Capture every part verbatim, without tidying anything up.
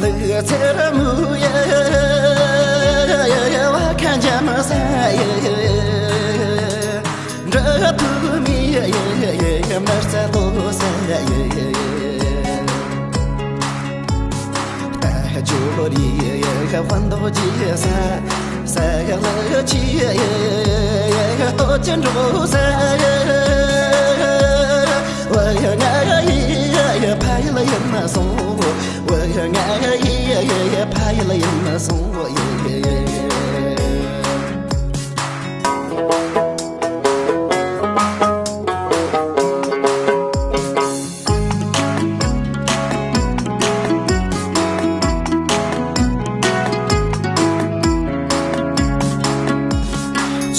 ཚེར་མོ་ཡ། བ་ཁ་འཇམ་ས་ཡ། འབྲི་ཐུ་མི་ཡ། མི་རྩ་ལོ་ས་ཡ། ད་ཇོ་རི་ཡ། དཔལ་མདོ་རྒྱལ་ས། ས་ལ་ཆི་ཡ། སྟོད་ཀྱི་འགྲོ་ས་ཡ། བུ་ང་ཡི་ཕ་ཡུལ་ཡིན་སོང་། བུ་ང་ཡི་ཕ་ཡུལ་ཡིན་སོང་།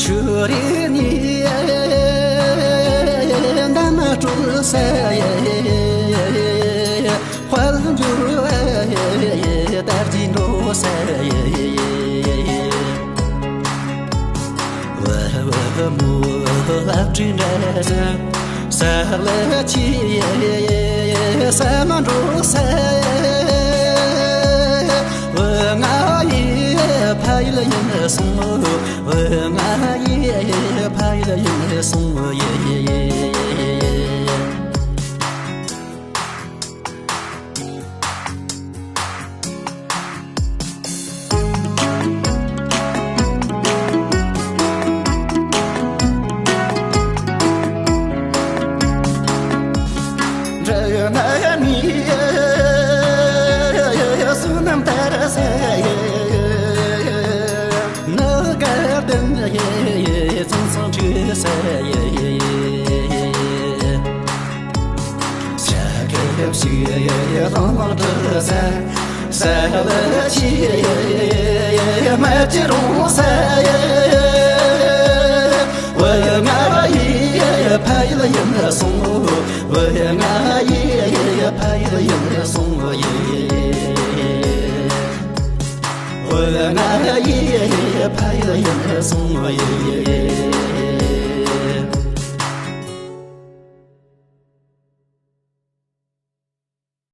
ཆུ་རིས་ནི་འདམ་སྤྲོ་ས་ཡ། དཔལ་འབྱོར་བ་དར་རྒྱས་འགྲོ་ས་ཡ། བུ་བུ་མོ་ལ་བཀྲིན་འདྲ་ས། ས་ལ་ཆི་ཡ། ས་མ་འགྲོ་ས་ཡ། བུ་ང་ཡི་ཕ་ཡུལ་ཡིན་སོང་། བུ་ང་ཡི་ཕ་ཡུལ་ཡིན་སོང་། འབྲི་ན་ནི་བསོད་ནམས་དར་ས་ཡ། ནི་དགའ་ལྡན་ཡ། ཚང་ཚང་འཁྲིག་ས་ཡ། ཤ་ཁྲག་ཞིག་ཡ། ལྷང་ལྷང་འཁྲིག་ས། ས་ལ་ཆི་ཡ། མ་ཅི་རུང་ས་ཡ། བུ་ང་ཡི་ཕ་ཡུལ་ཡིན་སོང་། བུ་ང་ཡི་ཕ་ཡུལ་ཡིན་སོང་། བུ་ང་ཡི་ཕ་ཡུལ་ཡིན་སོང་།